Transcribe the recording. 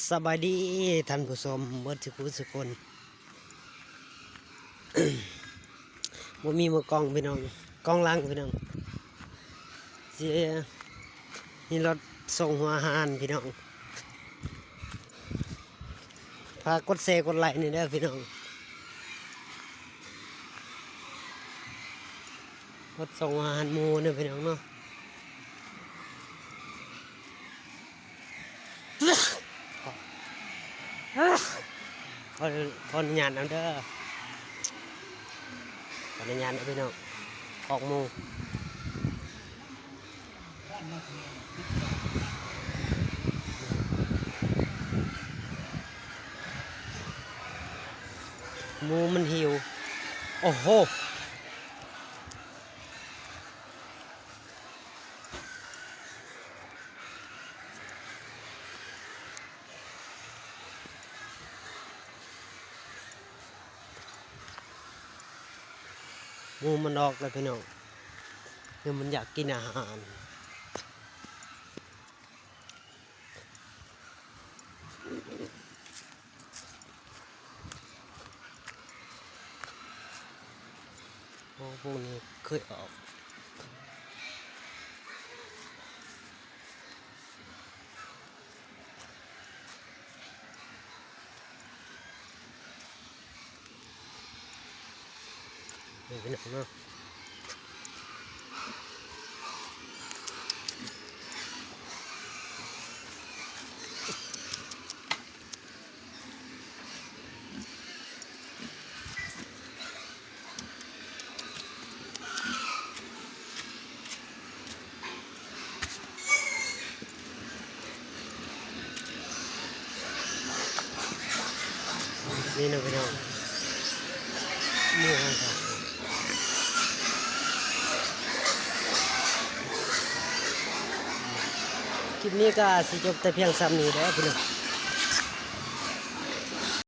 ສະບາຍດີທ່ານຜູ້ຊົມເບິດສູ່ຜູ້ສູ່ຄົນ. ບໍ່ມີມືກ້ອງພີ່ນ້ອງ, ກ້ອງຫຼັງພີ່ນ້ອງ. ຊິມີລົດສົ່ງຫົວອາຫານພີ່ນ້ອງ. ຝາກກົດແຊກົດໄລແດ່ເດີພີ່ນ້ອງ. ລົດສົ່ງອາຫານໝູເດີພີ່ນ້ອງເນາະ. ຂໍ ຂໍອະນຸຍາດນຳເດີ. ຂໍອະນຸຍາດນຳພີ່ນ້ອງ. ຄອກໝູ. ໝູມັນຫິວ. ໂອ້ໂຫ ໝູມັນອອກແລ້ວພີ່ນ້ອງ, ແລ້ວມັນຢາກກິນອາຫານ. ໂອ້ ພວກນີ້ເຄີຍອອກ. ນີ້ພີ່ນ້ອງເນາະ. ນີ້ນະພີ່ນ້ອງ, ຄລິບນີ້ກໍຊິຈົບແຕ່ພຽງສ່ຳນີ້ເດີພີ່ນ້ອງ.